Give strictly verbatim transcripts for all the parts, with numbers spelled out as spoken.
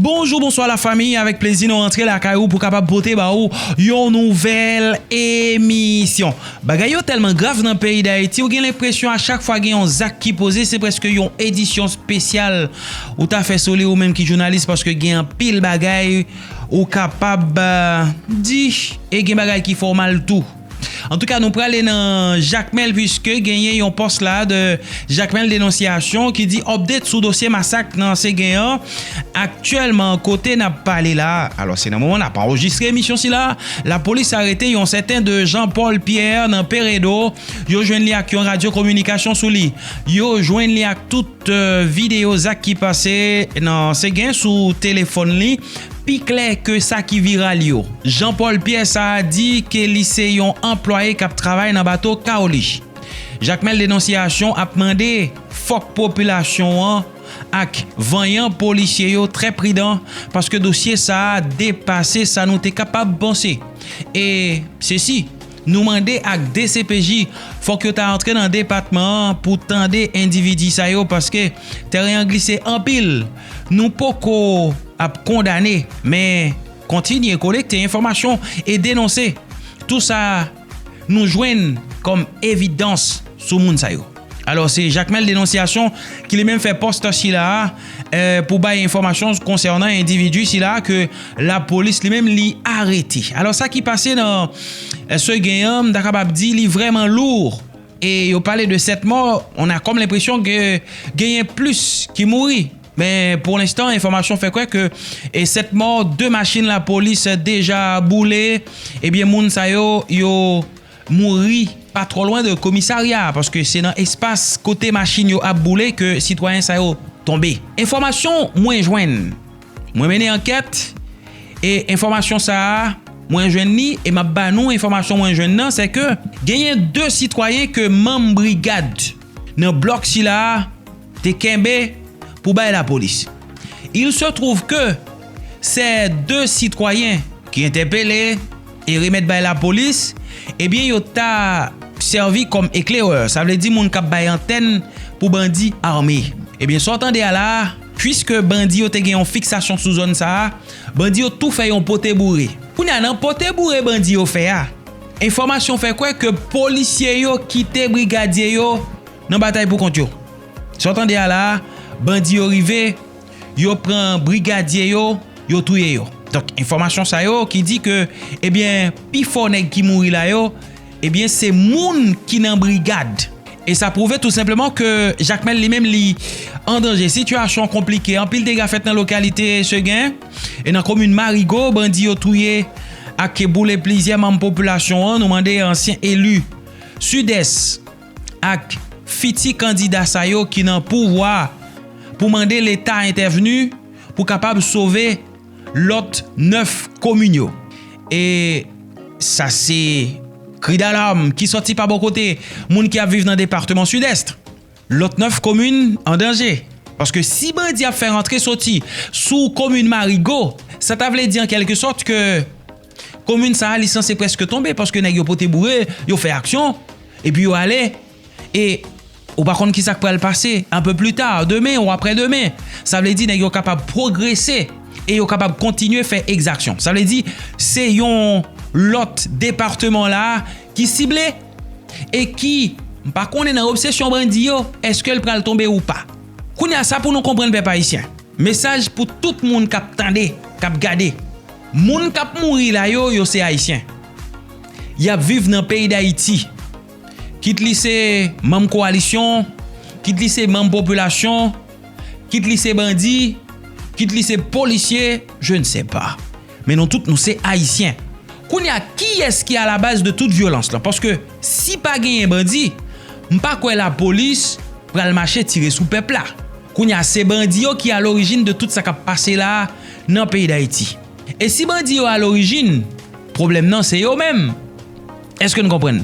Bonjou, bonswa lafanmi, avèk plezi nou rantre lakay ou pou kapab pote ba ou yon nouvèl emisyon. Bagay yo tèlman grav nan peyi Dayiti, ou gen lenpresyon a chak fwa gen yon zak ki poze, se prèske yon edisyon espesyal ou ta fè sou li ou menm ki jounalis, paske gen anpil bagay ou kapab, euh, di, e gen bagay ki fè w mal tou. Antouka, nou prale nan Jakmèl, piske genyen yon pòs la de Jakmèl Denonsyasyon ki di update sou dosye masak nan Segen an. Aktyèlman, kote n ap pale la, alò se nan moman n ap anrejistre emisyon sila, lapolis arete yon sèten de Jean Paul Pierre nan Peredo. Yo jwenn li ak yon radyo kominikasyon sou li. Yo jwenn li ak tout, euh, videyo zak ki pase nan Segen sou telefòn li. Pi klè ke sa ki viral yo. Jean Paul Pierre sa a di ke li se yon anplwaye k ap travay nan bato Kaoli. Jakmèl Denonsyasyon ap mande fòk popilasyon an ak vanyan polisye yo trè pridan, paske dosye sa a depase sa nou te kapab panse. E se si nou mande ak D C P J, fòk yo ta antre nan depatman an pou tande endividi sa yo, paske tèren an glise anpil. Nou poko ap kondane, men kontinye kolekte enfòmasyon e denonse tou sa nou jwenn kòm evidans sou moun sa yo. Alò, se Jakmèl Denonsyasyon ki li menm fè pòs sila a, eh, pou bay enfòmasyon konsènan endividi sila a ke lapolis li menm li arete. Alò, sa ki pase nan, eh, Segen an, m ta kapab di li vrèman lou. E yo pale de sèt mò, on a kòm lenpresyon ke genyen plis ki mouri. Men pou lenstan, enfòmasyon fè kwè ke, e, sèt mò, de machin lapolis deja boule. Ebyen, moun sa yo, yo mouri pa twò lwen de komisarya a, paske se nan espas kote machin yo ap boule ke sitwayen sa yo tonbe. Enfòmasyon mwen jwenn, mwen mennen ankèt, e enfòmasyon sa a, mwen jwenn li, e m ap ba nou enfòmasyon mwen jwenn nan, se ke genyen de sitwayen ke manm brigad nan blòk sila a te kenbe pou bay lapolis. Il se trouve que ces deux citoyens ki entèpele e remèt bay lapolis, ebyen, yo ta sèvi kòm eklerè, sa vle di moun k ap bay antèn pou bandi ame. Ebyen, sa w tande a la a, piske bandi yo te gen yon fiksasyon sou zòn sa a, bandi yo tou fè yon pote boure. Kounye a, nan pote boure bandi yo fè a, enfòmasyon fè kwè ke polisye yo kite brigadye yo nan batay pou kont yo. Sa w tande a la a, bandi yo rive, yo pran brigadye yo, yo touye yo. Donk, enfòmasyon sa yo ki di ke, ebyen, pifò nèg ki mouri la yo, ebyen, se moun ki nan brigad. E sa pwouve tou senpleman ke Jakmèl li menm li an danje. Sitiyasyon konplike, anpil dega fèt nan lokalite Segen e nan komin Marigo, bandi yo touye ak boule plizyè manm popilasyon an. Nou mande ansyen eli Sidès ak fiti kandida sa yo ki nan pouvwa pou mande Leta entèvni pou kapab sove lòt nèf komin yo. E sa se kri dalam ki sòti pa bò kote moun ki ap viv nan depatman Sidès. Lòt nèf komin an danje. Paske si bandi ap fè rantre soti sou komin Marigo, sa ta vle di an kèlke sòt ke komin sa a li sanse prèske tonbe, paske nèg yo pote boure, yo fè aksyon, epi yo ale, e ou pa konn kisa k pral pase, un peu plus tard, demen ou aprè demen. Sa vle di nèg yo kapab pwogrese e yo kapab kontinye fè egzaksyon. Sa vle di se yon lòt depatman la ki sible e ki, m pa konnen nan obsesyon bandi yo, èske l pral tonbe ou pa. Kounye a, sa pou nou konprann, pèp ayisyen. Mesaj pou tout moun k ap tande, k ap gade. Moun k ap mouri la yo, yo se Ayisyen. Y ap viv nan peyi Dayiti. Kit li se manm kowalisyon, kit li se manm popilasyon, kit li se bandi, kit li se polisye, je ne sais pas. Men nou tout, nou se Ayisyen. Kounye a, kiyès ki alabaz de tout vyolans lan? Paske si pa genyen bandi, m pa kwè lapolis pral mache tire sou pèp la. Kounye a, se bandi yo ki alorijin de tout sa k ap pase la a nan peyi Dayiti. E si bandi yo alorijin, pwoblèm nan se yo menm. Èske n konprann?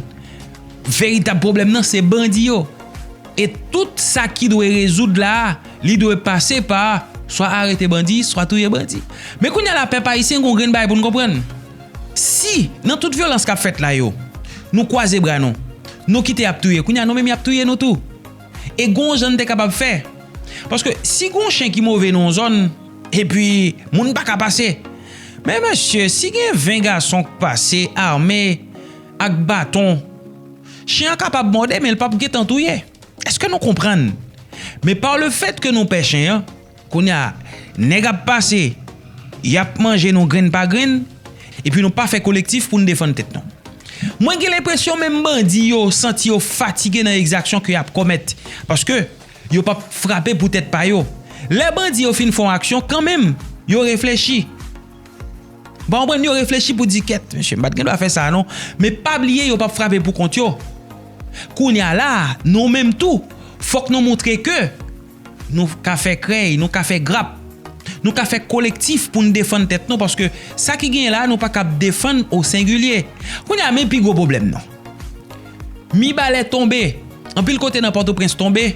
Veritab pwoblèm nan se bandi yo. E tout sa ki dwe rezoud la a, li dwe pase pa swa arete bandi, swa touye bandi. Men kounye a la, pèp ayisyen, gon grenn bagay pou n konprann. Si, nan tout vyolans k ap fèt la yo, nou kwaze bra nou, nou kite y ap touye, kounye a nou menm y ap touye nou tou. E gon jan n te kapab fè. Paske si gon chen ki move nan yon zòn, Epi, moun pa ka pase. Men mesye, si gen ven gason k pase ame ak baton, chen an kapab mòde, men l p ap gentan touye. Èske nou konprann? Men pa le fèt ke nou pè chen an, kounye a, nèg ap pase, y ap manje nou grenn pa grenn, epi nou pa fè kolektif pou n defann tèt nou. Mwen gen lenpresyon menm bandi yo santi yo fatige nan egzaksyon ke y ap komèt, paske yo p ap frape pou tèt pa yo. Lè bandi yo fin fè yon aksyon, kanmenm, yo reflechi. Bon, konprann, yo reflechi pou di, kèt, mesye, m pa t gen dwa fè sa non. Men pa bliye, yo p ap frape pou kont yo. Kounye a la, nou menm tou, fòk nou montre ke nou ka fè krèy, nou ka fè grap, nou ka fè kolektif pou n defann tèt nou, paske sa ki genyen la, nou pa kab defann o sengilye. Kounye a, men pi gwo pwoblèm nou. Mibalè tonbe, anpil kote nan Pòtoprens tonbe,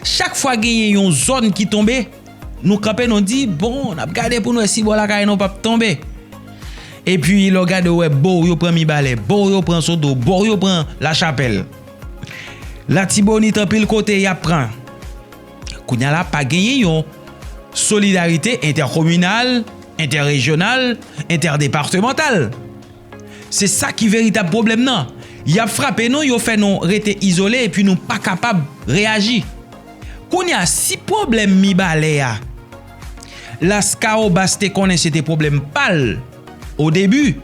chak fwa genyen yon zòn ki tonbe, nou kanpe, nou di, bon, n ap gade pou n wè si bò lakay nou p ap tonbe. Epi, lè w gade, w wè, bò yo pran Mibalè, bò yo pran Sodo, bò yo pran Lachapèl. Latibonit, anpil kote, y ap pran. Kounye a la, pa genyen yon solidarite entèkominal, entèrejyonal, entèdepatemantal. Se sa ki veritab pwoblèm nan. Y ap frape nou, yo fè nou rete izole, epi nou pa kapab reyaji. Kounye a, si pwoblèm Mibalè a, Lascahobas te konnen se te pwoblèm pa l o debi,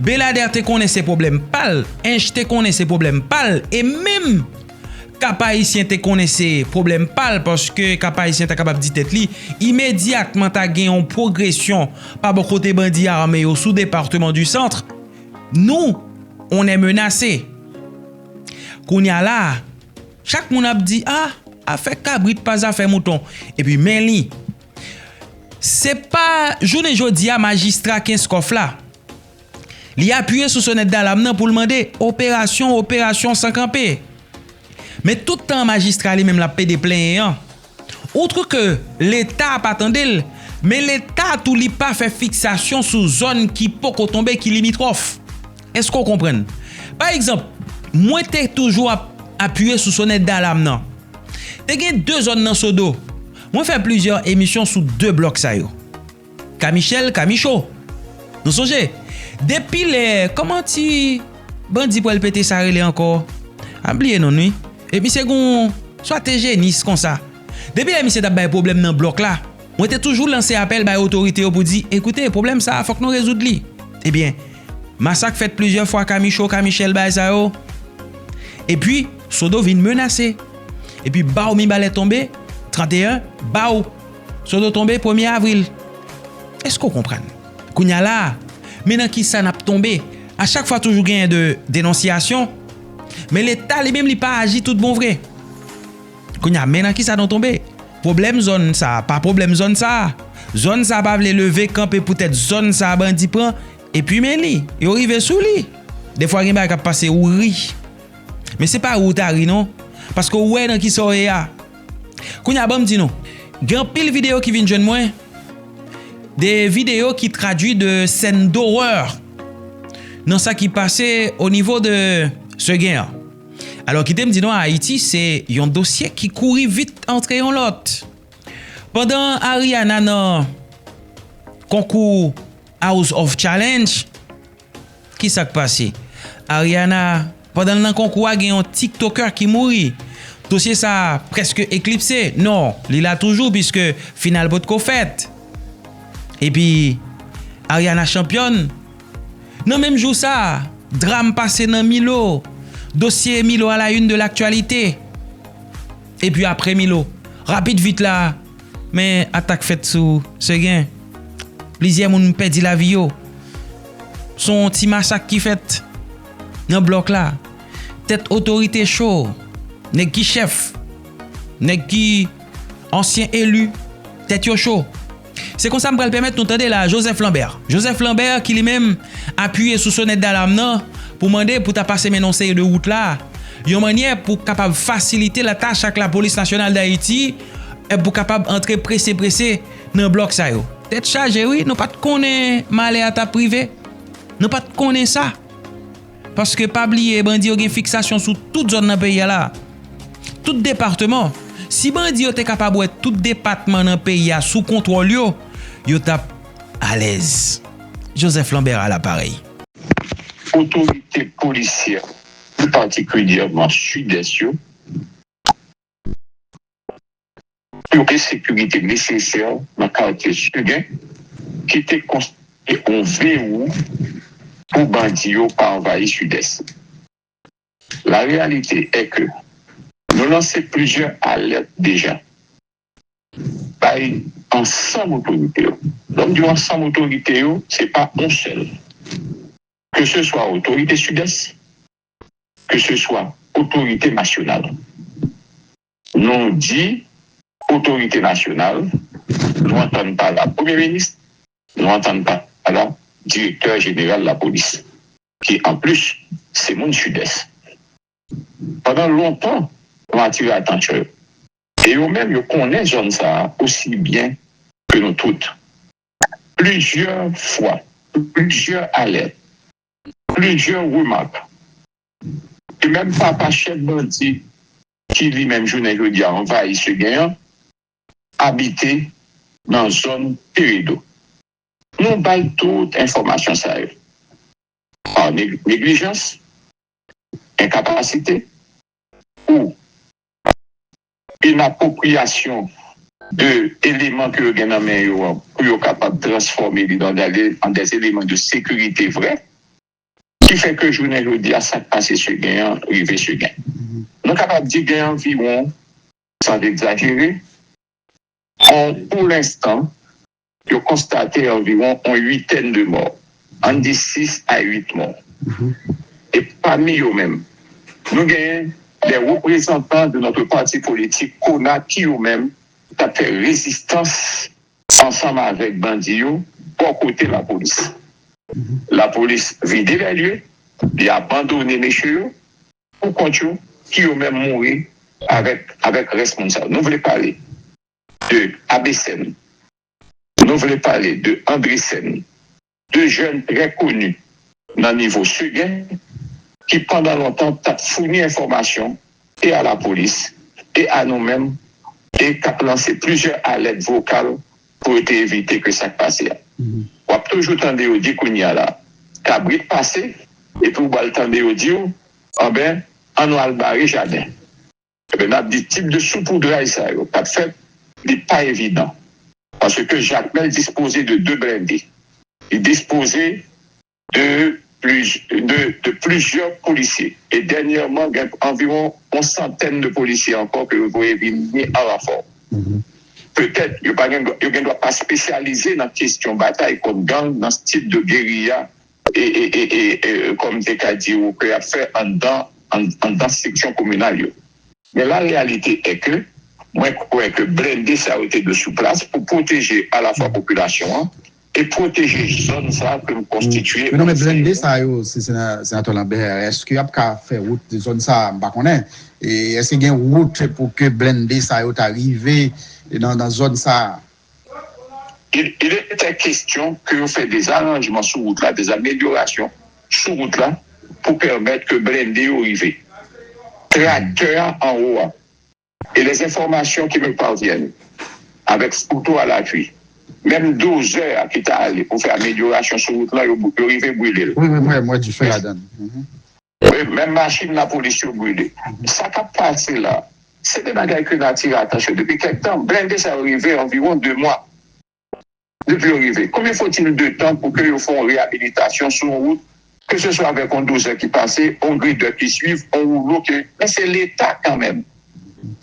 Beladè te konnen se pwoblèm pa l, Ench te konnen se pwoblèm pa l, e menm Kap Ayisyen te konnen se pwoblèm pa l, paske Kap Ayisyen ta kapab di tèt li, imedyatman ta gen yon pwogresyon pa bò kote bandi ame yo sou depatman di Sant, nou, on est menacé. Kounye a la, chak moun ap di, a, afè kabrit pa zafè mouton. Epi men li, se pa jounen jodi a majistra Kenskòf la, li apiye sou sonèt dalam nan pou l mande operasyon, operasyon san kanpe. Men tout tan majistra li menm l ap pede plenyen an, outre ke Leta pa tande l, men Leta tou li pa fè fiksasyon sou zòn ki poko tonbe, ki limitwòf. Èske w konprann? Pa egzanp, mwen te toujou ap apiye sou sonèt dalam nan. Te gen de zòn nan Sodo. Mwen fè plizyè emisyon sou de blòk sa yo. Kamichèl, Kamicho. Nou sonje? Depi lè, kòman ti bandi pwèl pete sa rele ankò? A bliye non wi. E misye gon swa te jenis konsa. Depi lè misye t ap bay pwoblèm nan blòk la, mwen te toujou lanse apèl bay otorite yo pou di, ekoute, pwoblèm sa a, fòk nou rezoud li. Ebyen, masak fèt plizyè fwa, Kamicho, Kamichèl, bagay sa yo. Epi, Sodo vin menase. Epi, baw, Mibalè tonbe, tranteyen, baw, Sodo tonbe, premye avril. Èske w konprann? Kounye a la, men nan ki sa n ap tonbe? A chak fwa toujou genyen de denonsyasyon, men Leta li menm li pa aji tout bon vre. Kounye a, men nan ki sa nou tonbe? Pwoblèm zòn sa a, pa pwoblèm zòn sa a. Zòn sa a pa vle leve kanpe poutèt zòn sa a bandi pran, epi men li, yo rive sou li. Defwa gen bagay k ap pase ou ri. Men se pa ou ta ri non, paske ou wè nan ki sa w ye a. Kounye a, ban m di nou, gen anpil videyo ki vin jwenn mwen, de videyo ki tradui de sèn dorè nan sa ki pase o nivo de Seguin an. Alò, kite m di nou, Ayiti se yon dosye ki kouri vit antre yon lòt. Pandan Ariana nan konkou House of Challenge, ki sa k pase? Ariana, pandan l nan konkou a, gen yon tiktokè ki mouri. Dosye sa a prèske eklipse. Non, li la toujou, piske final potko fèt. Epi, Ariana chanpyòn. Nan menm jou sa a, dram pase nan Milo. Dosye Milo à la une de l'actualité. Epi apre Milo, rapid vit la, men atak fèt sou Seguin. Plizyè moun pèdi lavi yo. Se yon ti masak ki fèt nan blòk la. Tèt otorite cho. Nèg ki chèf, nèg ki ansyen eli, tèt yo cho. Se konsa m pral pèmèt nou tande la Joseph Lambert. Joseph Lambert ki li menm apiye sou sonèt dalam nan pou mande pou ta pase men nan yon seri de wout la, yon mannyè pou kapab fasilite latach ak Lapolis Nasyonal d Ayiti, e pou kapab antre prese prese nan blòk sa yo. Tèt chaje wi, nou pa t konnen malè a t ap rive. Nou pa t konnen sa. Paske pa bliye, bandi yo gen fiksasyon sou tout zòn nan peyi a la. Tout depatman. Si bandi yo te kapab wè tout depatman nan peyi a sou kontwòl yo, yo t ap alèz. Joseph Lambert à l'appareil. Otorite polisyè, pli patikilyèman Sidès yo, pou gen sekirite nesesè nan katye Segen, ki te konstitye yon vewou pou bandi yo pa anvayi Sidès. La réalité est que nou lanse plizyè alèt deja bay ansanm otorite yo. Lè m di ansanm otorite yo, se pa yon sèl. Ke se swa otorite Sidès, ke se swa otorite nasyonal. Nou di otorite nasyonal, nou antann pa la premye minis, nou antann pa la direktè jeneral lapolis, ki anplis se moun Sidès. Pandan lontan, nou atire atansyon yo. E yo menm, yo konnen zòn sa a osi byen ke nou tout. Plizyè fwa, plizyè alèt, plizyè remak, e menm papa chèf bandi ki li menm jounen jodi a anvayi Segen an, abite nan zòn Peredo. Nou bay tout enfòmasyon sa yo. Pa neg- neglijans, enkapasite ou inapwopriyasyon de eleman ke yo gen nan men yo an pou yo kapab transfòme li nan de, an des eleman de sekirite vrè, ki fè ke jounen jodi a sa k pase Segen an rive Segen. Nou kapab di gen anviwon, san egzajere, on, pou lenstan, yo konstate anviwon on uitèn de mò, ann di sis a uit mò. E pami yo menm, nou genyen des représentants de notre parti politik, kona, ki yo menm t ap fè rezistans ansanm avèk bandi yo bò kote lapolis. Lapolis vide lè lye, li abandone mesye yo pou kont yo, ki yo menm mouri avèk, avèk rès moun sa yo. Nou vle pale de Abesèn, nou vle pale de Andresèn, de jèn trè koni nan nivo Segen, ki pandan lontan t ap founi enfòmasyon e a lapolis e a nou menm, e k ap lanse plizyè alèt vokal pou yo te evite ke sa k pase a. W ap toujou tande yo di kounye a la, kabrit pase, epi w pral tande yo di w, anben, ann nou al bare jaden. Ebyen, n ap di tip de soupoudraj sa yo k ap fèt, li pa evidan. Paske Jakmèl dispoze de de blende. Li dispoze de, pliz- de, de plizyè polisye. E dènyèman, gen anviwon yon santèn de polisye ankò ke yo voye vini an ranfò. Petèt, yo pa gen, yo gen dwa pa espesyalize nan kesyon batay kont gang, nan stil de geriya, e, e, e, e, e, kòm te ka di ou, ke y ap fè anndan, ann- anndan seksyon kominal yo. Men la réalité est que, mwen kwè ke blende sa yo te dwe sou plas pou pwoteje alafwa popilasyon an e pwoteje zòn sa a ke m konstitye. Wi, non, men blende sa yo, si Senatè Lambert, èske y ap ka fè wout zòn sa a? M pa konnen. E èske gen wout pou ke blende sa yo ta rive nan, nan zòn sa a? Il, il était question que yo fè des arrangements sou wout la, des améliorations sou wout la, pou pèmèt ke blende yo rive. Traktè a anwo a. Et les informations qui me parviennent, avec photo à l'appui, menm dozè a ki ta ale pou fè amelyorasyon sou wout la, yo, yo rive brile l. Wi, wi, mwen, mwen di fè ladan. Wi, menm machin lapolis yo brile. Sa k ap pase la, se de bagay ke n atire atansyon depi kèk tan. Blende sa yo rive anviwon de mwa depi yo rive. Combien faut-il de temps pou ke yo fè yon reyabilitasyon sou yon wout, ke se swa avèk yon dozè ki pase, yon gredè ki swiv, yon woulo ke, men se Leta kanmenm.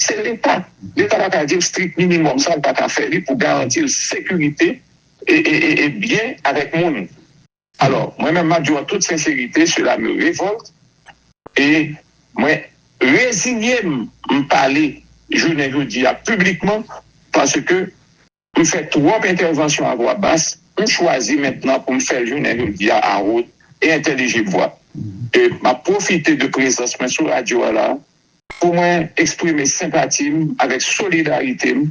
Se Leta. Leta pa ka di l strik minimòm sa, l pa ka fè li pou garanti l sekirite e, e, e, e byen avèk moun. Alò, mwen menm, m ap di w an tout senserite, cela me révolte. E mwen reziye m, m pale jounen jodi a piblikman, paske m fè twòp entèvansyon a vwa bas, m chwazi mentnan pou m fè l jounen jodi a a wot e entèlijib vwa. E m ap pwofite de prezans mwen sou radyo a la, pou mwen eksprime senpati m avèk solidarite m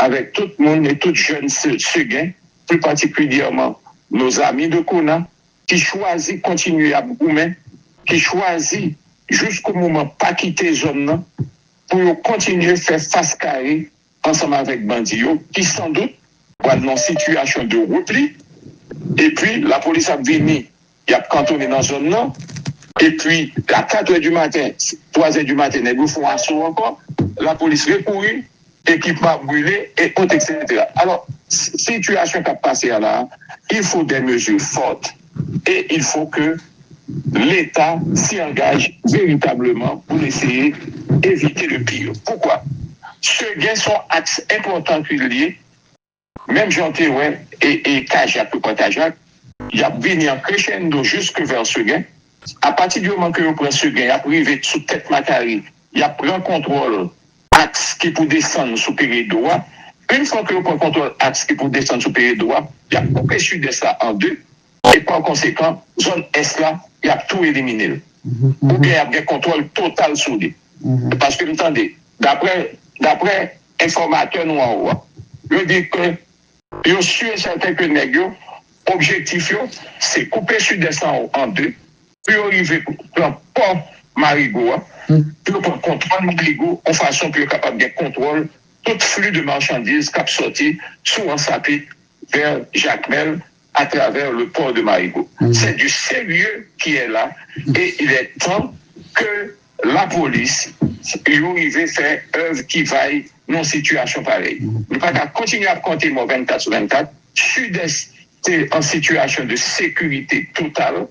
avèk tout moun e tout jèn Se- Segen, pli patikilyèman nos amis de Kona, ki chwazi kontinye ap goumen, ki chwazi jiskou mouman pa kite zòn nan, pou yo kontinye fè fas kare ansanm avèk bandi yo, ki sandout pral nan sitiyasyon de repli, epi lapolis ap vini, y ap kantonnen nan zòn nan, epi a katrè di maten, twazè di maten, nèg yo fè yon aso ankò, lapolis rekouri, ekipman ap brile, e ot, et cetera. Alò, si- sitiyasyon k ap pase a la, il faut des mesures fortes et il faut que l'État s'y engage véritablement pour essayer d'éviter le pire. Poukwa? Seguin se yon aks enpòtan ki l ye, menm jan w te wè, e, e Kajak, yo pran Kajak, y ap vini an crescendo jusque vers Seguin. Apati di moman ke yo pran Seguin, y ap rive sou tèt Matari, y ap pran kontwòl aks ki pou desann sou Peredo a. Yon fwa ke yo pran kontwòl aks ki pou desann sou Peredo a, y ap koupe Sidès la an de. E pa konsekan, zòn Ès la, y ap tou elimine l. Oubyen y ap gen kontwòl total sou li. Paske m tande, daprè, daprè enfòmatè nou anwo a, yo di ke yo si e sèten ke nèg yo, objektif yo, se koupe Sidès anwo an de, pou yo rive pran pò Marigo a, pou yo pran kontwòl Marigo, yon fason pou yo kapab gen kontwòl tout fli de machandiz k ap sòti sou Ansapit vè Jakmèl atravè le port de Marigo. C'est du sérieux qui est là et il est temps que lapolis yo rive fè èv ki vay nan sitiyasyon parèy. Nou pa ka kontinye ap konte mò vennkat sou vennkat. Sidès te an sitiyasyon de sekirite total,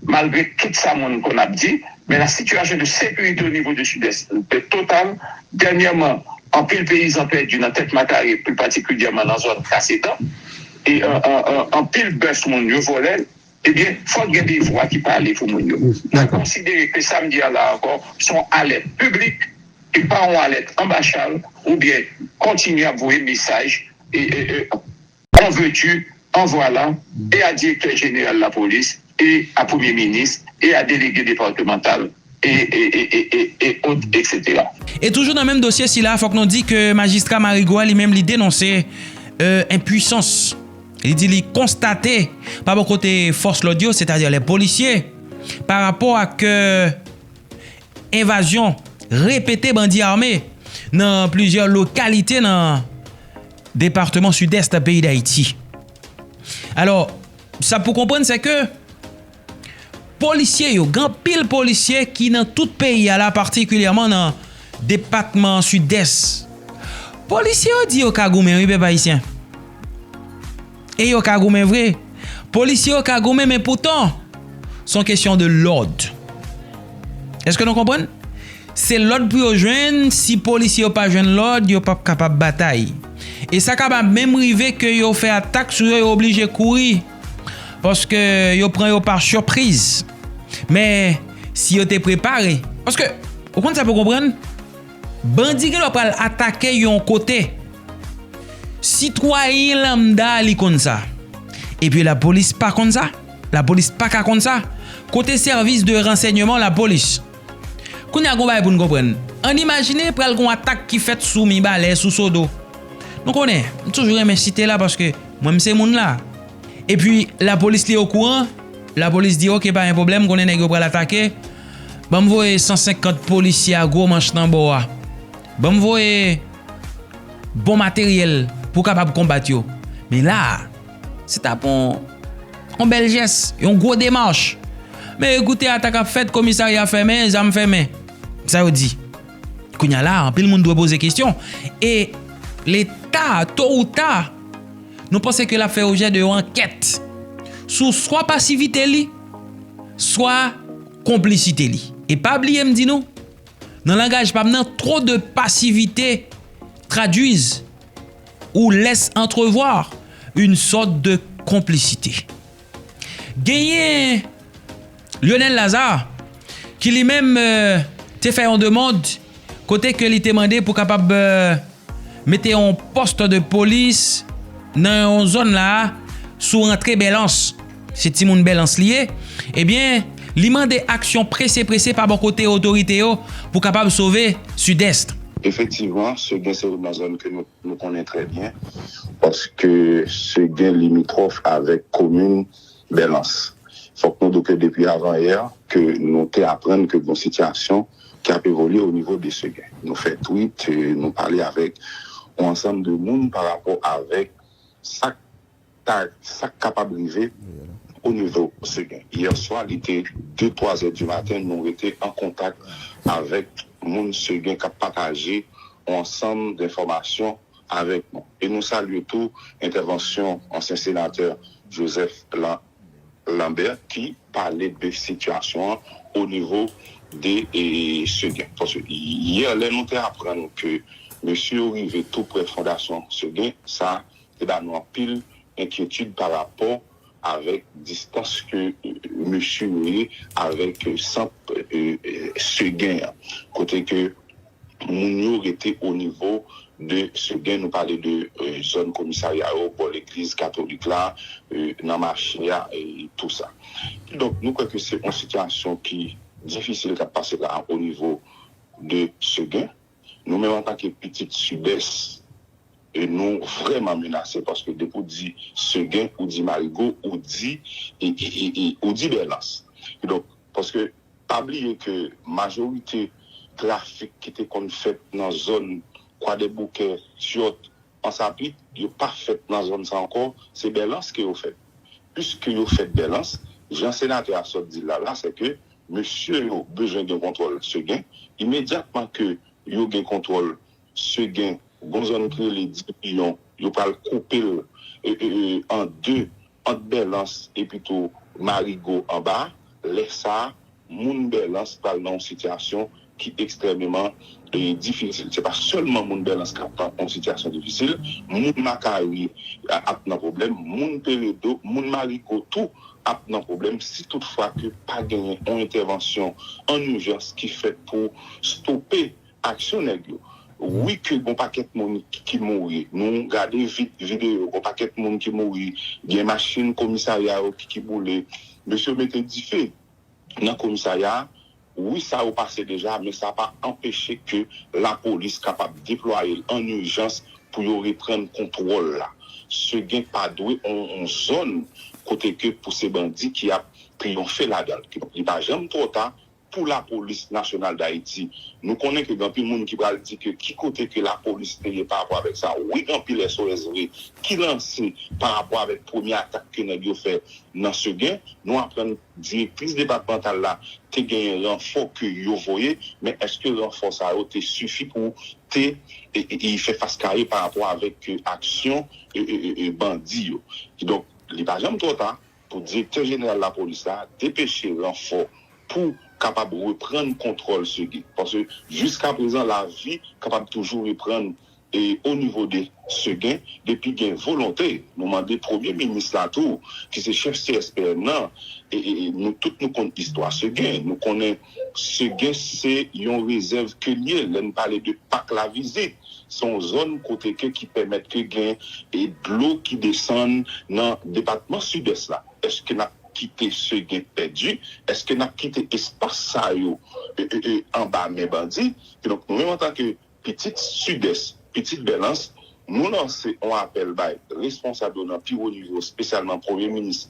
malgre tout sa moun konn ap di, men la situation de sécurité au niveau du Sud-Est te total. Dènyèman, anpil peyizan pèdi nan tèt Matari, pli patikilyèman nan zòn Kasedan. E an- an- an- anpil bèf moun yo vòlè. Ebyen, fòk gen de vwa ki pale pou moun yo. Mwen konsidere ke sa m di a la ankò, se yon alèt piblik, e pa yon alèt anbachal, oubyen kontinye ap voye mesaj e, e, e, en veux-tu, en voilà, e a direktè jeneral lapolis, e a premye minis, e a delege depatmantal, e, e, e, e, e, e ot, et cetera. E toujou nan menm dosye sila, fòk nou di ke majistra Marigo a li menm li denonse, euh, enpwisans. Li di li konstate pa bò kote fòs lòd yo, sètadi lè polisye, pa rapò ak, euh, envazyon repete bandi ame nan plizyè lokalite nan depatman Sidès peyi Dayiti. Alò, sa pou konprann, se ke polisye yo, gen anpil polisye ki nan tout peyi a la, patikilyèman nan depatman Sidès. Polisye yo di yo ka goumen, wi, pèp ayisyen. E yo ka goumen vre. Polisye yo ka goumen, men poutan, se yon kesyon de lòd. Èske nou konprann? Se lòd pou yo jwenn, si polisye yo pa jwenn lòd, yo p ap kapab batay. E sa kapab menm rive ke yo fè atak sou yo, yo oblije kouri. Paske yo pran yo pa sipriz. Men, si yo te prepare, paske, ou konn sa pou konprann? Bandi gen lè pral atake yon kote. Sitwayen lanmda li konn sa. Epi lapolis pa konn sa. Lapolis pa ka konn sa. Kote sèvis de ransèyman lapolis? Kounye a gon bagay pou n konprann. Ann imajine pral gon atak ki fèt sou Mibalè, sou Sodo. Nou konnen, m toujou renmen site la paske mwen m se moun la. Epi lapolis li okouran, lapolis di, "Oke, pa gen pwoblèm, konnen nèg yo pral atake. Ban m voye san senkant polisye a gwo manch nan bò a. Ban m voye bon materyèl pou kapab konbat yo." Men la a, se t ap yon, yon bèl jès, yon gwo demach. Men ekoute, atak ap fèt, komisarya fèmen, zam fèmen. Sa yo di. Kounye a la, anpil moun dwe poze kesyon. E Leta, to ou ta, nou panse ke l ap fè objè de yon ankèt sou swa pasivite li, swa konplisite li. E pa bliye m di nou, nan langaj pa m nan, trop de passivité traduisent ou laissent entrevoir une sorte de complicité. Genyen Lionel Lazarre, ki li menm, euh, te fè yon demann kote ke li te mande pou kapab, euh, mete yon pòs de polis nan yon zòn la, sou rantre Bèlans. Se timoun Bèlans li ye. Ebyen, li mande aksyon prese prese pa bò kote otorite yo pou kapab sove Sidès. Efektivman, Seguin se youn nan zòn ke nou, nou konnen trè byen, paske Seguin limitwòf avèk komin Bèlans. Fòk nou di ke depi avan yè ke nou te aprann ke gon sitiyasyon ki ap evolye o nivo de Segen. Nou fè tweet, eh, nou pale avèk yon ansanm de moun pa rapò avèk sa k ta, sa k kapab rive o nivo Segen. Yè swa, li te de, twa zè di maten, nou rete an kontak avèk moun Segen k ap pataje yon ansanm de enfòmasyon avèk nou. E nou salye tou entèvansyon ansyen senatè Joseph Lan-, Lambert ki pale de sitiyasyon an o nivo de, eh, Segen. Paske yè, lè nou te aprann ke mesye yo rive tou prè fondasyon Segen, sa te ba nou anpil enkyetid pa rapò avèk distans ke, eh, mesye yo ye avèk, eh, sant, eh, eh, Segen an. Kote ke moun yo rete o nivo de Segen, nou pale de, eh, zòn komisarya yo, bò legliz katolik la, eh, nan mache a, e tou sa. Kidonk, nou kwè ke se yon sitiyasyon ki difisil k ap pase la o nivo de Segen. Nou menm antanke pitit Sidès, e nou vrèman menase paske depi w di Segen, ou di Marigo, ou di, e, e, e, e, ou di Bèlans. Kidonk, paske pa bliye ke majorite trafik ki te konn fèt nan zòn Kwadèboukè, Tyòt, Ansapit, yo pa fèt nan zòn sa ankò, se Bèlans ke yo fèt. Piske yo fèt Bèlans, jan senatè a sot di l la, la, se ke mesye yo bezwen gen kontwòl Segen. Imedyatman ke yo gen kontwòl Segen, gon zòn ki rele Dipiyon, yo pral koupe l, e, e, e, an de, ant Bèlans epi tou Marigo anba. Lè sa a, moun Bèlans pral nan yon sitiyasyon ki ekstrèmeman, e, difisil. Se pa sèlman moun Bèlans k ap nan yon sitiyasyon difisil, moun Makari a-, ap nan pwoblèm, moun Peredo, moun Marigo tou ap nan pwoblèm si toutfwa ke pa genyen yon entèvansyon an ijans ki fèt pou stope aksyon nèg yo. Wi ke gon pakèt moun ki, ki mouri. Nou gade vi-, videyo, gon pakèt moun ki mouri. Gen machin komisarya yo ki, ki boule. Mesye yo mete dife nan komisarya a. Wi, sa yo pase deja, men sa pa anpeche ke lapolis kapab deplwaye l an ijans pou yo reprann kontwòl la. Segen pa dwe on, on zòn kote ke pou se bandi ki ap triyonfe ladan l. Kidonk, li pa janm twò ta pou Lapolis Nasyonal d Ayiti. Nou konnen ke gen anpil moun ki pral di ke ki kote ke lapolis te ye pa rapò avèk sa. Wi, gen anpil S O S vre ki lanse pa rapò avèk premye atak ke nèg yo fè nan Segen. Nou aprann direktris depatmantal la te genyen ranfò ke yo voye, men èske ranfò sa yo te sifi pou te, e, e, e fè fas kare pa rapò avèk, e, aksyon, e, e, e, e, bandi yo? Kidonk, li pa janm twò ta pou direktè jeneral lapolis la depeche ranfò pou kapab reprann kontwòl Segen. Paske jiskaprezan, lavi kapab toujou reprann, e, o nivo de Segen, depi gen volonte. Nou mande premye minis la tou, ki se chèf C S P N nan, e, e, e nou tout nou konn istwa Segen. Nou konnen Segen se yon rezèv ke l ye. Lè n pale de pak lavizit, se yon zòn kote ke ki pèmèt ke gen, e, dlo ki desann nan depatman Sidès la. Èske n ap kite Segen pèdi? Èske n ap kite espas sa yo, e, e, e, anba men bandi? Kidonk, nou menm antanke pitit Sidès, pitit Bèlans, nou lanse yon apèl bay responsab yo nan pi wo nivo, espesyalman Premye Minis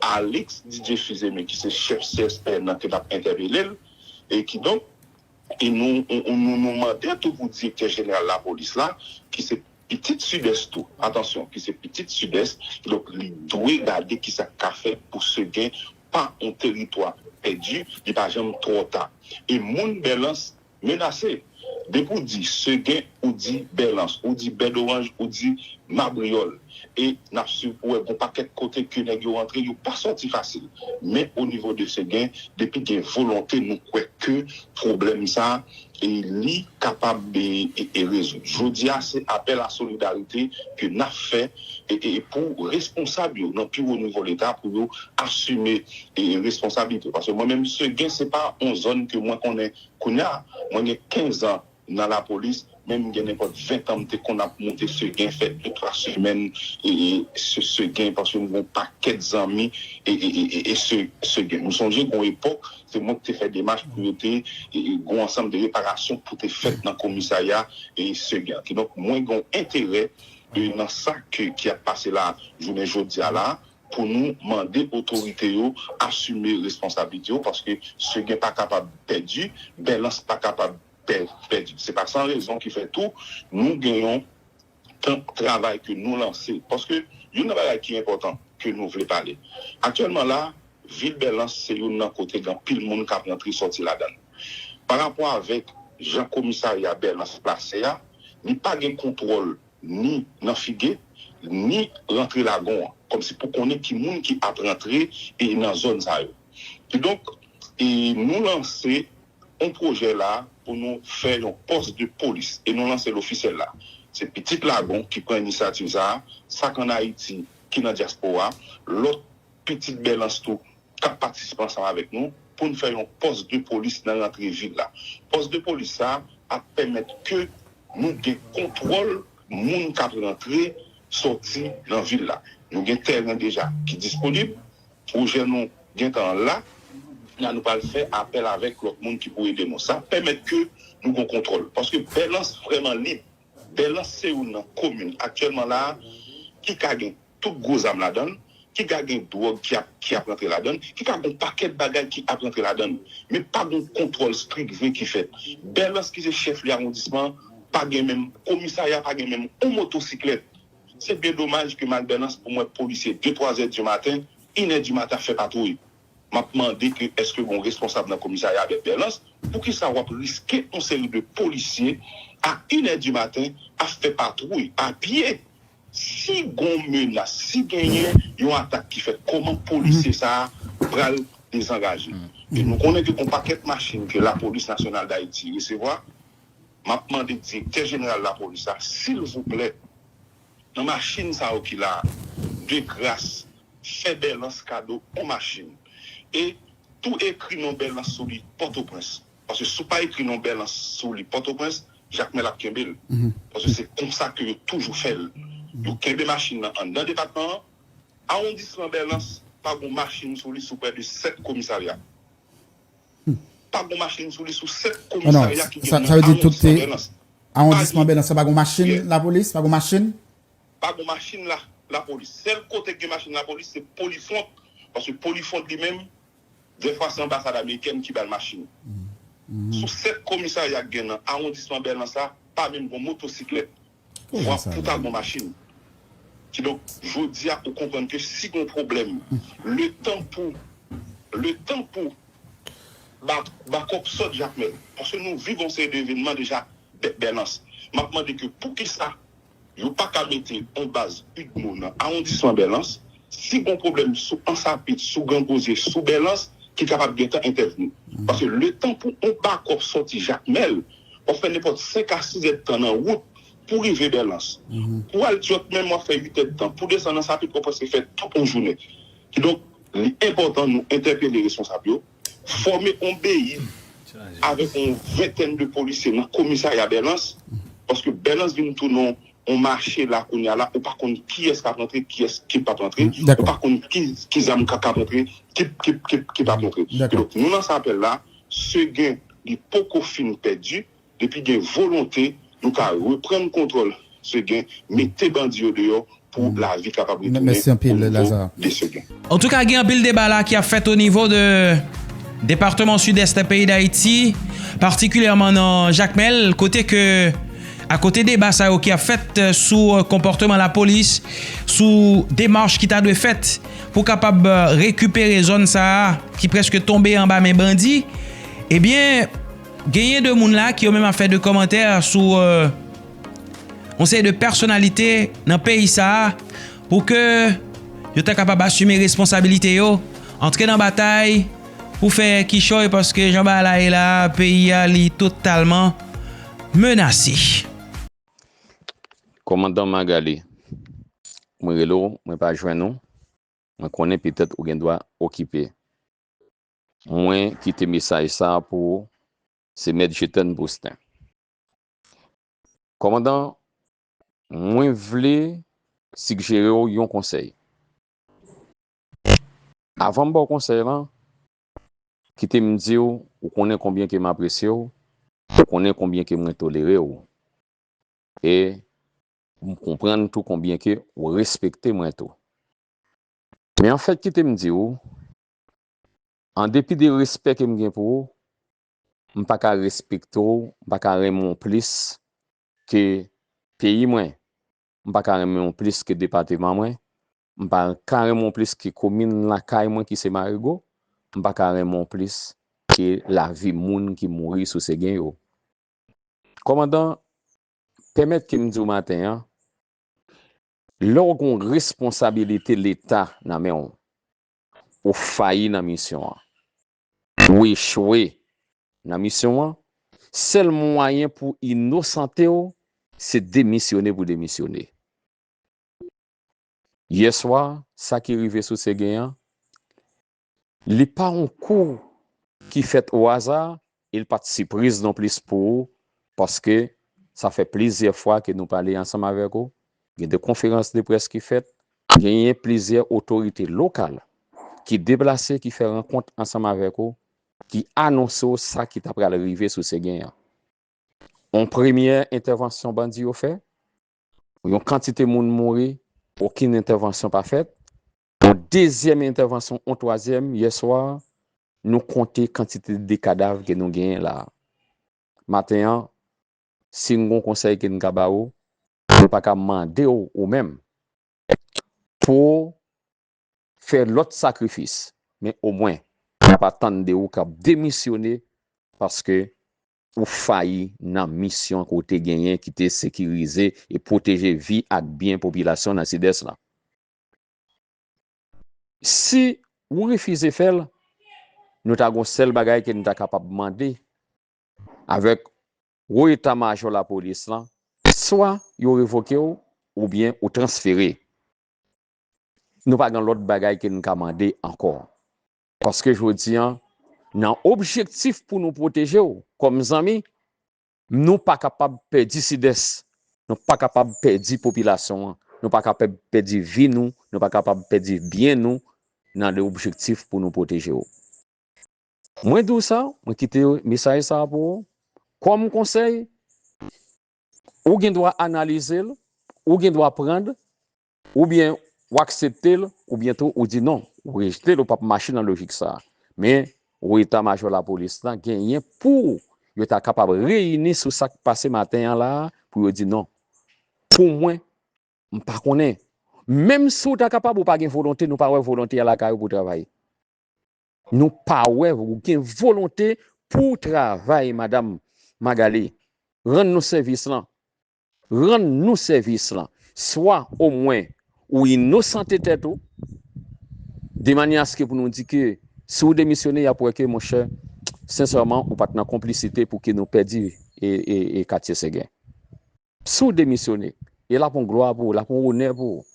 Alix Didier Fils-Aimé, ki se chèf C S P N nan, ke n ap entèpele l. E kidonk, e nou, nou, nou, nou mande tou pou direktè jeneral lapolis la, ki se pitit Sidès tou, atansyon, ki se pitit Sidès, kidonk li dwe gade kisa k ka fèt pou Segen pa yon teritwa pèdi, li pa janm twò ta. E moun Bèlans menase. Depi w di Segen, ou di Bèlans, ou di Bèdoranj, ou di Mabriyòl. E n ap swiv pou wè gon pakèt kote ke nèg yo rantre, yo pa sòti fasil. Men o nivo de Segen, depi gen volonte, nou kwè ke pwoblèm sa, e li kapab, e, e, e rezoud. Jodi a, se apèl a solidarite ke n ap fè, e, e, pou responsab yo nan pi wo nivo Leta pou yo asime, e, responsablite. Paske mwen menm, Segen, se pa yon zòn ke mwen konnen kounye a. Mwen gen kenz an nan lapolis, men m gen nenpòt ven tan m te konn ap monte Segen, fè de twa semèn, e, e, Se-, Segen, paske m gen yon pakèt zanmi, e, e, e, e, e Se-, Segen. M sonje gen yon epòk, se mwen ki te fè demach pou yo te, e, e, gen yon ansanm de reparasyon pou te fèt nan komisarya, e, Segen. Kidonk, mwen gen yon enterè, e, nan sa ke, ki ap pase la, jounen jodi a la, pou nou mande otorite yo asime responsablite yo, paske Segen pa kapab pèdi, Bèlans pa kapab pè- pèdi. Se pa san rezon ki fè tou nou gen yon tan travay ke nou lanse. Paske youn nan bagay ki enpòtan ke nou vle pale. Aktyèlman la, vil Bèlans se youn nan kote gen anpil moun k ap rantre sòti ladan l. Pa rapò avèk jan komisarya Bèlans plase a, li pa gen kontwòl ni nan Fige, ni rantre Lagon an, kòmsi pou konnen ki moun ki ap rantre e nan zòn sa yo. Kidonk, e nou lanse yon pwojè la pou nou fè yon pòs de polis e nou lanse l ofisyèl la. Se pitit Lagon ki pran inisyativ sa a, sa k ann Ayiti ki nan dyaspora, lòt pitit Bèlans tou k ap patisipe ansanm avèk nou pou n fè yon pòs de polis nan rantre vil la. Pòs de polis sa a ap pèmèt ke nou gen kontwòl moun k ap rantre, sòti nan vil la. Nou gen tèren deja ki disponib, pwojè nou gentan la, la nou pral fè apèl avèk lòt moun ki pou ede nou. Sa pèmèt ke nou gen kontwòl. Paske Bèlans vrèman lib. Bèlans se youn nan komin aktyèlman la a ki ka gen tout gwo zam ladan l, ki ka gen dwòg ki ap, ki ap rantre ladan l, ki ka gen yon pakèt bagay ki ap rantre ladan l. Men pa gen yon kontwòl strik vre ki fèt. Bèlans ki se chèf li awondisman an, pa gen menm, komisarya pa gen menm yon motosiklèt. Se byen domaj ke m al Bèlans pou m wè polisye de, twa zè di maten, inè di maten ap fè patwouy. M ap mande ke èske gen yon responsab nan komisarya Bèlans, poukisa w ap riske yon seri de polisye a inè di maten ap fè patwouy a pye? Si gen yon menas, si genyen yon atak ki fèt, kòman polisye sa a pral dezangaje? E nou konnen ke gen yon pakèt machin ke Lapolis Nasyonal d Ayiti resevwa. M ap mande direktè jeneral lapolis la, silvouplè, nan machin sa yo ki la a, de gras, fè Bèlans kado yon machin. E tou ekri non Bèlans sou li Pòtoprens. Paske si w pa ekri non Bèlans sou li Pòtoprens, Jakmèl ap kenbe l. Paske se konsa ke yo toujou fè l. Yo kenbe machin nan anndan depatman an. Awondisman Bèlans pa gen machin sou li sou prè de sèt komisarya. Pa gen machin sou li sou sèt komisarya ki gen nan awondisman Bèlans. Awondisman Bèlans, sa pa gen machin lapolis, pa gen machin? Pa gen machin la, lapolis. Sèl kote ki gen machin lapolis, se Polifront. Paske Polifront li menm, dèfwa se anbasad amerikèn ki ba l machin. Sou sèt komisarya ki gen nan awondisman Bèlans la, pa menm gen motosiklèt. Vwa pou ta gen machin. Kidonk, jodi a, ou konprann ke si gen pwoblèm, letan pou, letan pou ba-, bakòp sòt Jakmèl, paske nou viv yon seri de evènman deja Bè-, Bèlans. M ap mande ke poukisa yo pa ka mete yon baz UDMO nan awondisman Bèlans, si gen pwoblèm sou Ansapit, sou Gran Gozye, sou Bèlans, ki kapab gentan entèvni. Paske letan pou yon bakòp sòti Jakmèl, w ap fè nenpòt senk a sis èdtan nan wout pou rive Bèlans. Pou al Dyòt menm, w ap fè uit èdtan. Pou desann Ansapit, w ap prèske fè tout yon jounen. Kidonk, li enpòtan nou entèpele responsab yo, fòme yon BI avèk yon ventèn de polisye nan komisarya Bèlans, paske Bèlans vin tounen yon mache la kounye a la, ou pa konn kiyès k ap rantre, kiyès ki p ap rantre, ou pa konn ki, ki zam k ap rantre, ki, ki, ki, ki p ap rantre. Kidonk, nou lanse apèl la, Segen, li poko fin pèdi, depi gen volonte, nou ka reprann kontwòl Segen, mete bandi yo deyò pou lavi kapab retounen o nivo de Segen. Antouka, gen anpil deba la ki ap fèt o nivo de depatman Sidès peyi Dayiti, patikilyèman nan Jakmèl, kote ke, akote deba sa yo ki ap fèt, euh, sou, euh, konpòtman lapolis, sou demach ki ta dwe fèt pou kapab, euh, rekipere zòn sa a ki prèske tonbe anba men bandi, ebyen, genyen de moun la ki yo menm ap fè de kòmantè sou, euh, yon seri de pèsonalite nan peyi sa a pou ke yo ta kapab asime responsabilite yo, antre nan batay pou fè kichòy, paske jan bagay la ye la, peyi a li totalman menase. Kòmandan Magali, mwen rele w, mwen pa jwenn ou. Mwen konnen petèt ou gen dwa okipe. Mwen kite mesaj sa a pou ou, se Mèt Jetèn Bousten. Kòmandan, mwen vle sigjere w yon konsèy. Avan m ba w konsèy lan, kite m di w, ou konnen konbyen ke m apresye w, ou konnen konbyen ke mwen tolere w. E m konprann tou konbyen ke ou respekte mwen tou. Men anfèt, kite m di w, an depi de respè ke m gen pou ou, m pa ka respekte w, m pa ka renmen w plis ke peyi mwen, m pa ka renmen w plis ke depatman mwen, m pa ka renmen w plis ke komin lakay mwen ki se Marigo, m pa ka renmen w plis ke lavi moun ki mouri sou Segè yo. Kòmandan, pèmèt ke m di w maten an, lè w gen responsabilite Leta nan men w, ou fayi nan misyon an. Ou echwe nan misyon an, sèl mwayen pou inosante w, se demisyone pou demisyone. Yè swa, sa ki rive sou Segè an, li pa yon kou ki fèt o aza, e li pa t sipriz non plis pou ou, paske sa fè plizyè fwa ke nou pale ansanm avèk ou, gen de konferans de près ki fèt, genyen plizyè otorite lokal ki deplase, ki fè rankont ansanm avèk ou, ki anonse w sa ki ta pral rive sou Segè an. Yon premyè entèvansyon bandi yo fè, yon kantite moun mouri, okenn entèvansyon pa fèt. Yon dezyèm entèvansyon, yon twazyèm, yè swa, nou konte kantite de kadav ke nou genyen la a. Maten an, si n gen yon konsèy ke n ka ba ou, nou pa ka mande w ou menm pou w fè lòt sakrifis, men omwen, n ap atann de ou k ap demisyone paske ou fayi nan misyon ke w te genyen ki te sekirize e pwoteje vi ak byen popilasyon nan Sidès lan. Si ou refize fè l, nou ta gen yon sèl bagay ke n ta kapab mande avèk wo eta majò lapolis lan, swa yo revoke w oubyen ou transfere. Nou pa gen lòt bagay ke n ka mande ankò. Paske jodi an, nan objektif pou nou pwoteje w kòm zanmi, nou pa kapab pèdi Sidès, nou pa kapab pèdi popilasyon an, nou pa kapab pèdi vi nou, nou pa kapab pèdi byen nou nan de objektif pou nou pwoteje w. Mwen di w sa, mwen kite mesaj sa a pou ou. Kòm konsèy, ou gen dwa analize l, ou gen dwa pran l, oubyen ou aksepte l, oubyen tou ou di non, ou rejte l, ou p ap mache nan lojik sa a. Men, wo eta majò lapolis lan genyen pou yo ta kapab reyini sou sa k pase maten an la a, pou yo di non. Pou mwen, m pa konnen. Menm si w ta kapab, ou pa gen volonte, nou pa wè volonte a lakay ou pou travay. Nou pa wè ou gen volonte pou w travay, madanm Magalie. Rann nou sèvis lan. Rann nou sèvis lan. Swa omwen ou inosante tèt ou, de manyè aske pou nou di ke si w demisyone, y ap wè ke, monchè, sensèman, ou pa t nan konplisite pou ke nou pèdi e, e, e katye Segè. Si w demisyone, e l ap yon glwa pou ou, l ap yon onè pou ou,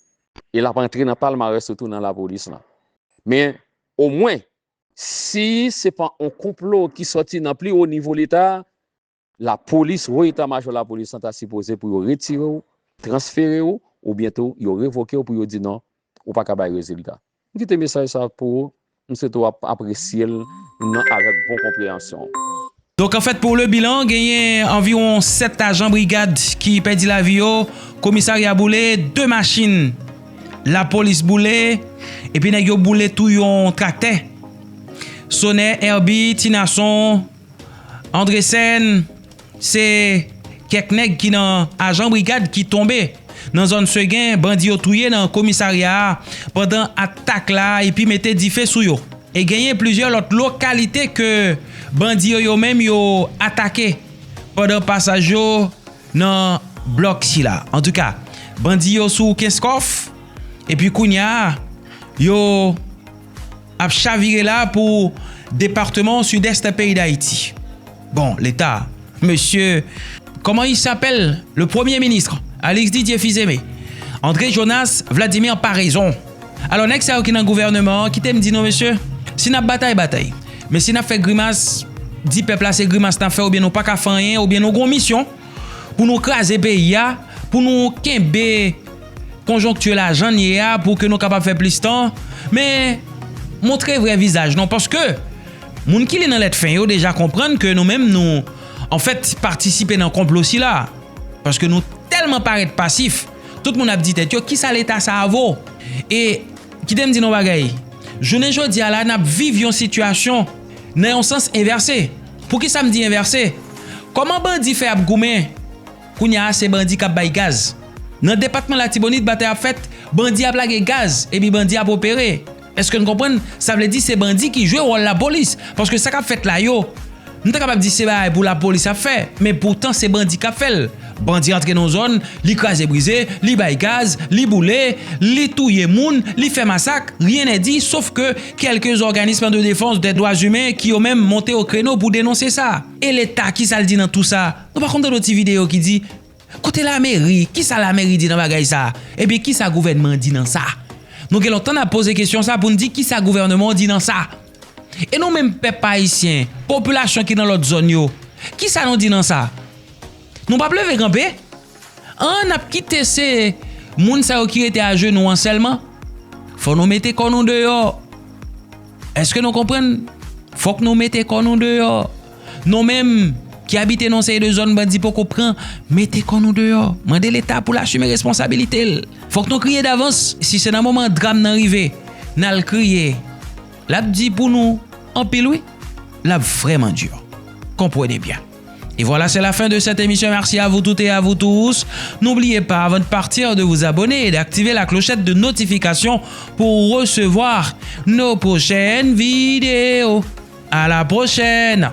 e l ap antre nan palmarès ou tou nan lapolis lan. Men, omwen, si se pa yon konplo ki sòti nan pli wo nivo Leta a, lapolis, wo eta majò lapolis lan ta sipoze pou yo retire w, transfere w, oubyen tou yo revoke w pou yo di non, ou pa ka bay rezilta. M kite mesaj sa pou ou, m swete w ap apresye l nan, avèk bon konpreyansyon. Donk, anfèt, pou le bilan, genyen anviwon sèt ajan brigad ki pèdi lavi yo, komisarya boule, de machin lapolis boule, epi nèg yo boule tou yon traktè. Sonè, Herby, Ti Nason, Andresen, se kèk nèg ki nan ajan brigad ki tonbe nan zòn Segè, bandi yo touye nan komisarya a pandan atak la epi mete dife sou yo. E genyen plizyè lòt lokalite ke bandi yo, yo menm, yo atake pandan pasaj yo nan blòk sila. Antouka, bandi yo sou Kenskòf, epi kounye a, yo ap chavire la pou depatman Sidès peyi Dayiti. Bon, Leta, mesye, comment il s'appelle, le premier ministre, Alix Didier Fils-Aimé, André Jonas, Vladimir Paraison. Alò, nèg sa yo ki nan gouvènman an, kite m di nou, mesye, si n ap batay, batay. Men si n ap fè grimas, di pèp la se grimas n ap fè, oubyen nou pa ka fè anyen, oubyen nou gon misyon pou nou kraze peyi a, pou nou kenbe konjonkti la jan l ye a, pou ke nou kapab fè plis tan. Men, montre vrè vizaj nou, paske moun ki li nan lèt fen yo deja konprann ke nou menm nou, anfèt, patisipe nan konplo sila. Paske nou tèlman parèt pasif, tout moun ap di tèt yo, "Kisa Leta sa a vo?" E Kite m di nou bagay. Jounen jodi a la, n ap viv yon sitiyasyon nan yon sans envèse. Poukisa m di envèse? Kòman bandi fè ap goumen? Kounye a, se bandi k ap bay gaz. Nan depatman Latibonit, batay ap fèt, bandi ap lage gaz, epi bandi ap opere. Èske n konprann? Sa vle di se bandi ki jwe wòl lapolis. Paske sa k ap fèt la yo, m ta kapab di se bagay pou lapolis ap fè, men poutan se bandi k ap fè l. Bandi antre nan zòn, li kraze brize, li bay gaz, li boule, li touye moun, li fè masak, rien n'est dit, sof ke kèlke òganism de defans dè dwa imen ki yo menm monte o kreno pou denonse sa. E Leta, kisa l di nan tou sa? Nou pa konn tande yon ti videyo ki di, kote lameri? Kisa lameri di nan bagay sa? Epi kisa gouvènman an di nan sa? Nou gen lontan n ap poze kesyon sa pou n di kisa gouvènman an di nan sa. E nou menm pèp ayisyen, popilasyon ki nan lòt zòn yo, kisa nou di nan sa? Nou p ap leve kanpe? An, n ap kite se moun sa yo ki rete ajenou an sèlman? Fò nou mete kò nou deyò. Èske nou konprann? Fòk nou mete kò nou deyò. Nou menm ki abite nan seri de zòn bandi poko pran, mete kò nou deyò. Mande Leta pou l asime responsabilite l. Fòk nou kriye davans. Si se nan moman dram nan rive, n al kriye, l ap di pou nou anpil wi. L ap vrèman di. Konprann byen. Et voilà, c'est la fin de cette émission. Merci à vous toutes et à vous tous. N'oubliez pas, avant de partir, de vous abonner et d'activer la clochette de notification pour recevoir nos prochaines vidéos. À la prochaine.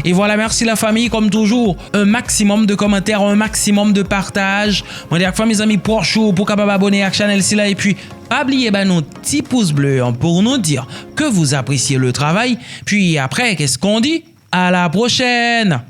Et voilà, merci la famille, comme toujours, un maximum de commentaires, un maximum de partage. Mwen di ak fanmi, zanmi, pwòch ou pou kapab abone ak chanèl sila. Epi pa bliye ba nou ti pous ble an pou nou di ke vous appréciez le travail. Puis après, qu'est-ce qu'on dit? À la prochaine.